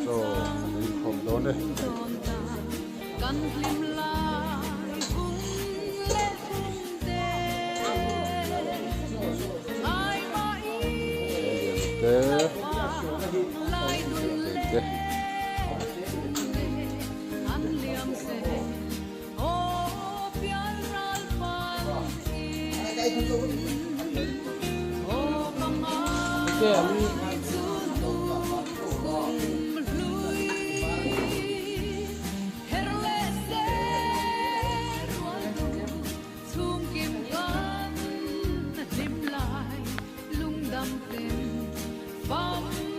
Chaw kan ei khawm dawn e. Te te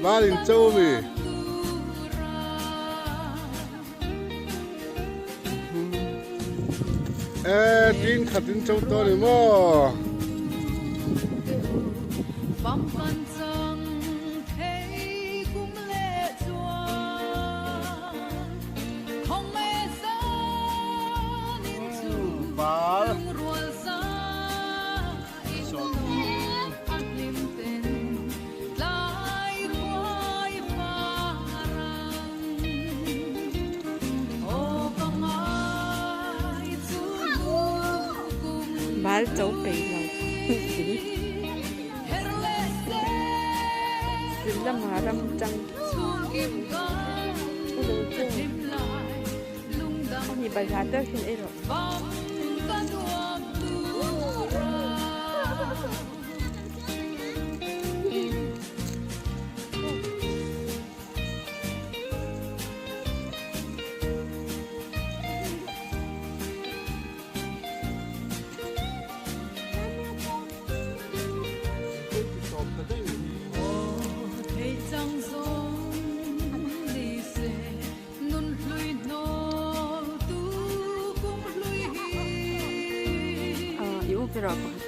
Ba in châu mi. E tin khat in châu to ni maw. Bal. Bal cho peih lo thil lama ram tang ani balhla deuh hian ei rawh. I u ber ah pakhat.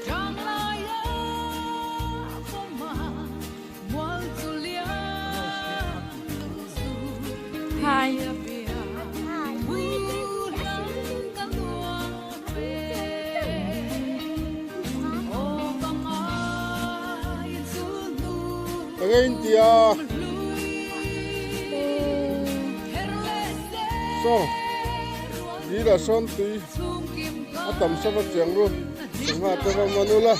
Hi. Enge in tia saw dil ah sawn tui a tam sa va chiang ru sangha te va man ula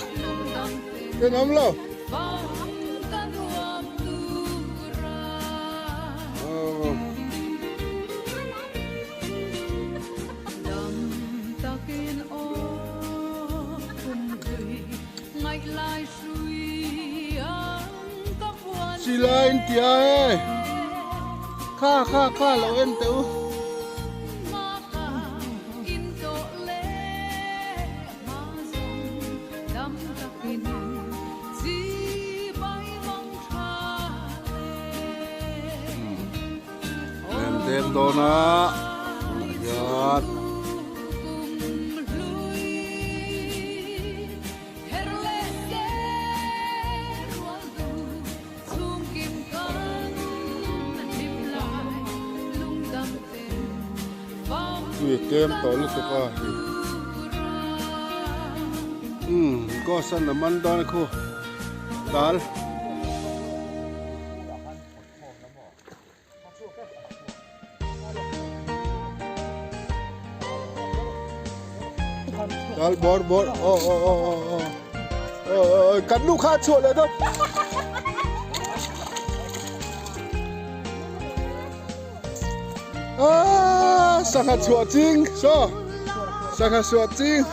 ten awm lo. Silai in tia e kha kha kha lo en teh u. Lem deng dawn a tunah hian tui a tlem tawh lutuk a hei umm ghost an la man dawn a khu dal. Dal bawr bawr aw aw aw aw aw aw aw kan nu kha a chhuah leh dawt. Ah sangha chhuah ching saw sangha chhuah ching.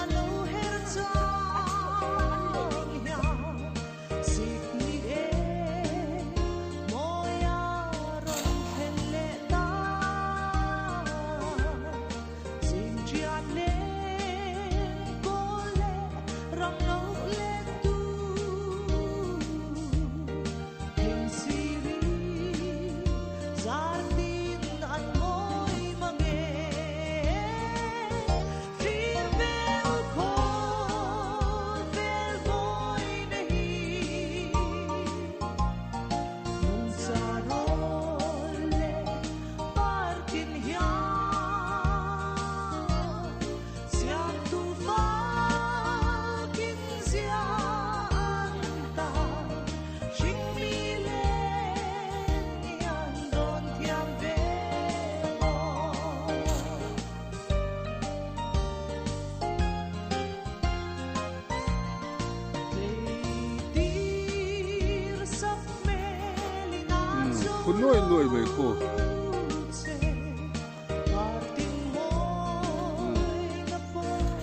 nuai nuai mai khu.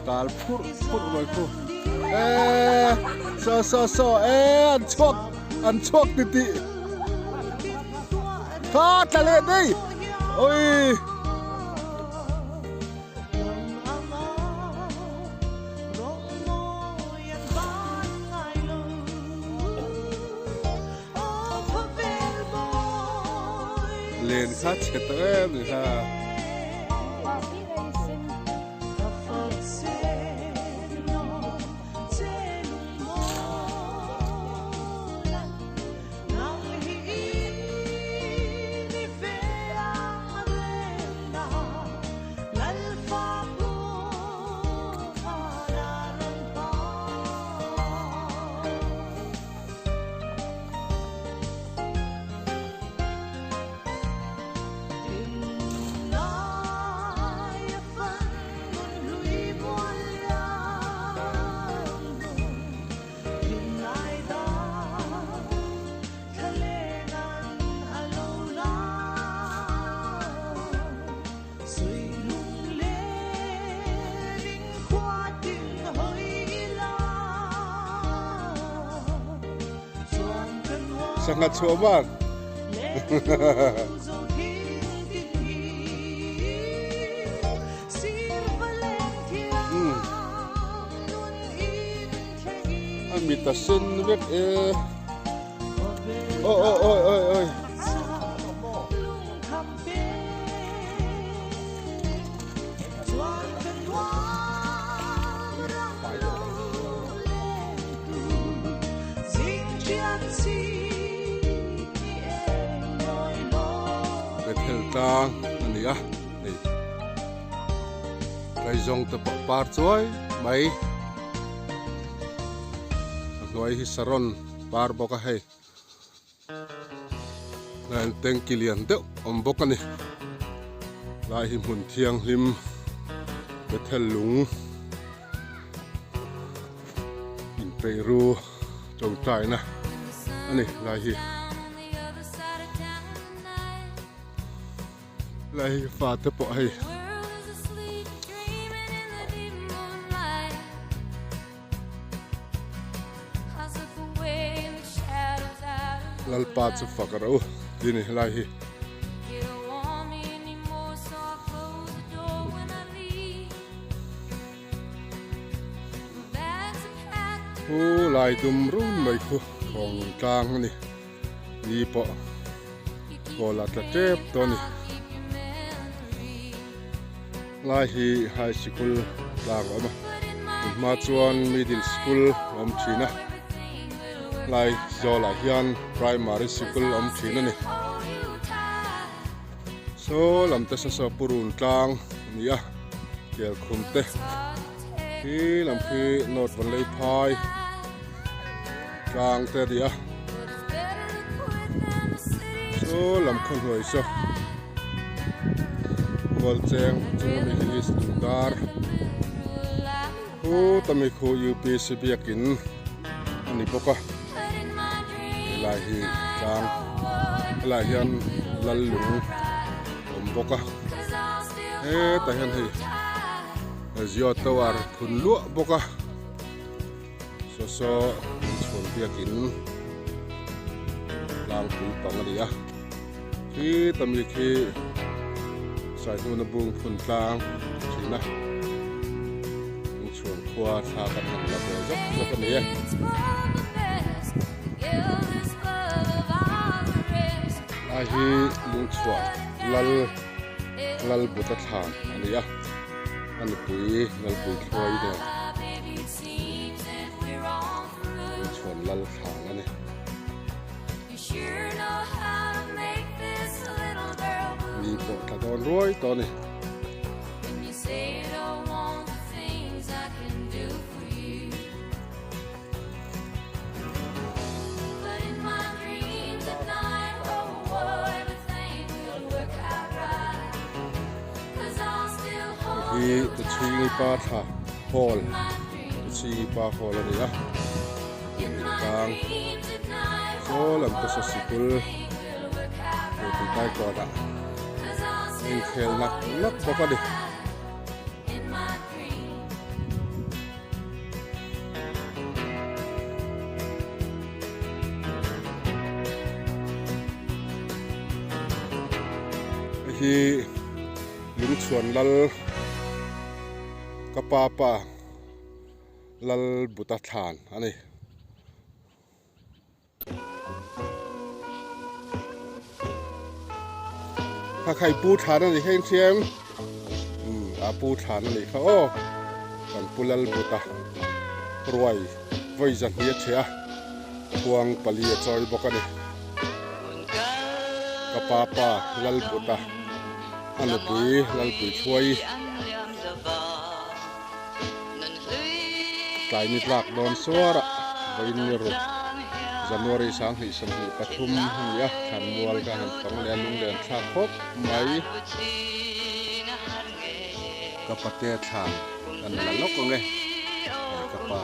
Tal phurh phurh mai khu. Eee saw saw saw eee an chhuak an chhuak ti tih. Kha tla leh daih oi. Len kha chhe ta em ni kha. Sangha chhuah man. A mit a sen vek e. Oi oi oi oi oi. Bethel tlang a ni a hei kaizawng te pawh par chuai mai a hnuai hi saron par bawk a hei. Line tanki lian deuh awm bawk a ni lai hi hmun thianghlim Bethel lung inpeih ru tawngtaina a ni lai hi lai hi fate pawh hei. Lalpa chu fak ro tih a ni helai hi. Khu lai dum run mai khu thawng tlang a ni ni pawh kawl a tla tep tawh a ni. Lai hi high sikul tlang a awm a tun hma chuan middle school a awm thin a lai zawlah hian primary sikul a awm thin a ni saw lam te saw saw purun tlang a ni a kelkhum te khi lam khi north vanlei phai tlang te a ni a saw lam khaw hnuai saw. Mual cheng chunga mi hi East Lungdar khu tami khu UPC biakin a ni bawk a helai hi tlang helai hian lal lung awm bawk a hetah hian hei Zio Tower phun luah bawk a saw saw inchhuan biakin tlangpui pang a ni a. Khi tami khi Saihnuna bung phun tlang thin a, inchhuan khua thla kan han la ve zawk zawk a ni e. Lai hi lungchhuah lal lal buta thlan a ni a, a nupui lalpui thluai nen lungchhuan lal thlan a ni. Ni pawh tla dawn ruai tawh a ni. Hei hi Tuchhingi pa thla hall Tuchhingi pa hall a ni a. Tlang saw lam te saw sikul Tuitaikawnah inkhel nak nak bawk a ni. Hei hi Lungchhuan lal ka pa pa lal buta thlan a ni. Kha khai pu thlan a ni kha inthiam umm a pu thlan a nih kha aw kan pu lal buta ruai vawi zahnih a chhe a khuang pali a chawi bawk a ni ka pa pa lal buta a nupui lalpui thluai Tlai ni tlak dawn suar a vawiin ni ruk January 2023 a ni a, thlanmual ka han fang leh a lunglen thlak khawp mai. Ka pate thlan kan la lawk ang e, hei ka pa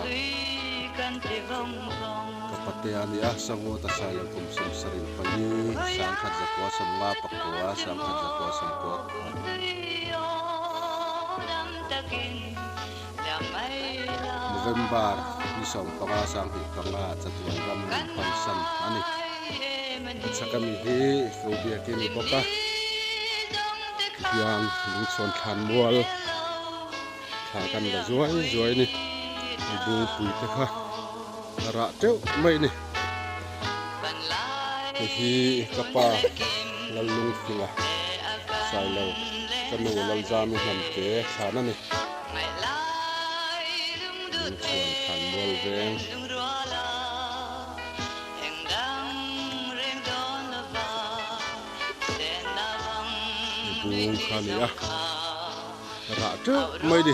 ka pate a ni a, Sangawta Sailo kum 74 1959 1994. November ni 15 25 chatuan ram min pansan a ni. A chhak ami hi ko biakin ni bawk a, tihian lungchhawn thlan mual thla kan la zuai zuai a ni. Hei bungpui te kha a rah teuh mai a ni. Hei hi ka pa Lallungfinga Sailo ka nu Lalzami Hnamte thlan a ni. Lungchhuan thlan mual veng. Bung kha a ni a, rah teuh mai ni.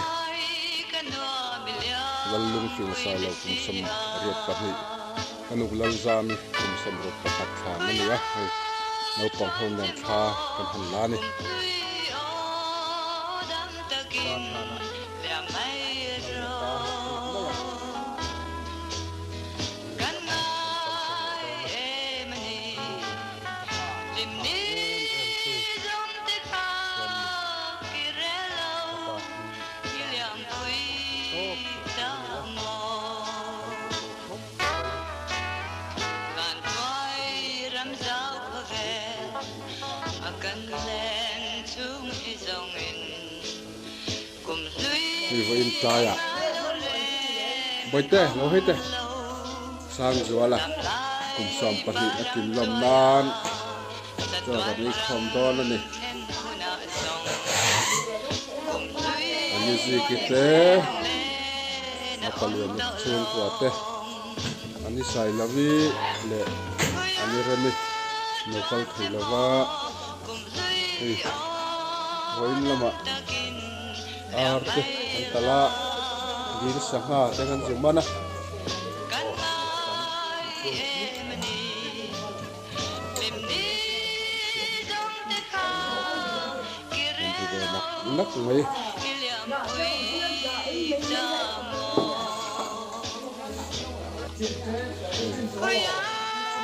Lallungfing Sailo kum 82. Ka nuk Lalzami kum 61 thlan a ni a, hei naupang ho nen thla kan han la a ni. Hei vawiin tlaiah Bawihte lo hei teh Sangzuala kum 12 a tlin lawm nan chaw kan ei khawm dawn a ni. A ni ziki te a palian chhungkua te a ni Sailovi leh a ni Remi lo kal thei lova hei vawiin lamah ar te an talh a dil sangha te an zu man a. An ti ve nak nak mai.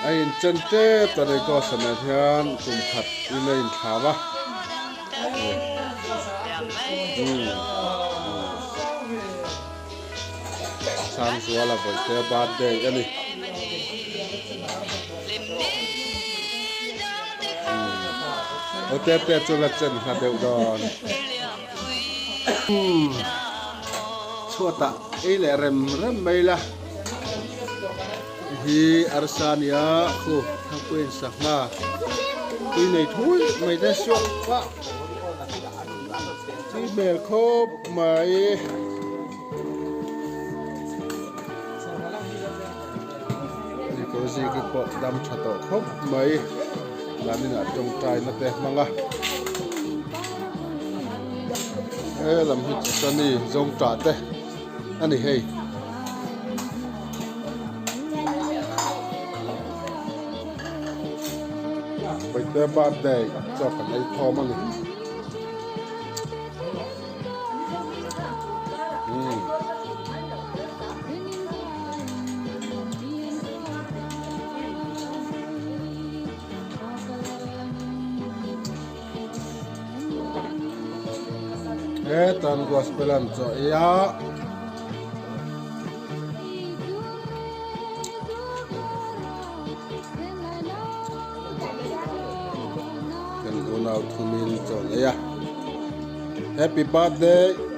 A inchen tep ta nei Ghost-a nen hian kum khat in a inthlam a. Sangzuala Bawihte birthday a ni. Aw te te chu la chen hla deuh dawn. Chhuatah ei leh rem rem mai la. Hi arsa nia khu thangpuiin sangha tui nei thui mai te suak pah. Tui hmel khawp mai. Nikozi khi pawh dam tha tawh khawp mai zaninah tawngtai na te hmang a he lam hi chu chuan i zawngtah te a ni hei. Paite birthday chaw kan ei thawm a ni. Hetan gospel an chaw ei a. Kan unau thumin chaw an ei a. Happy birthday.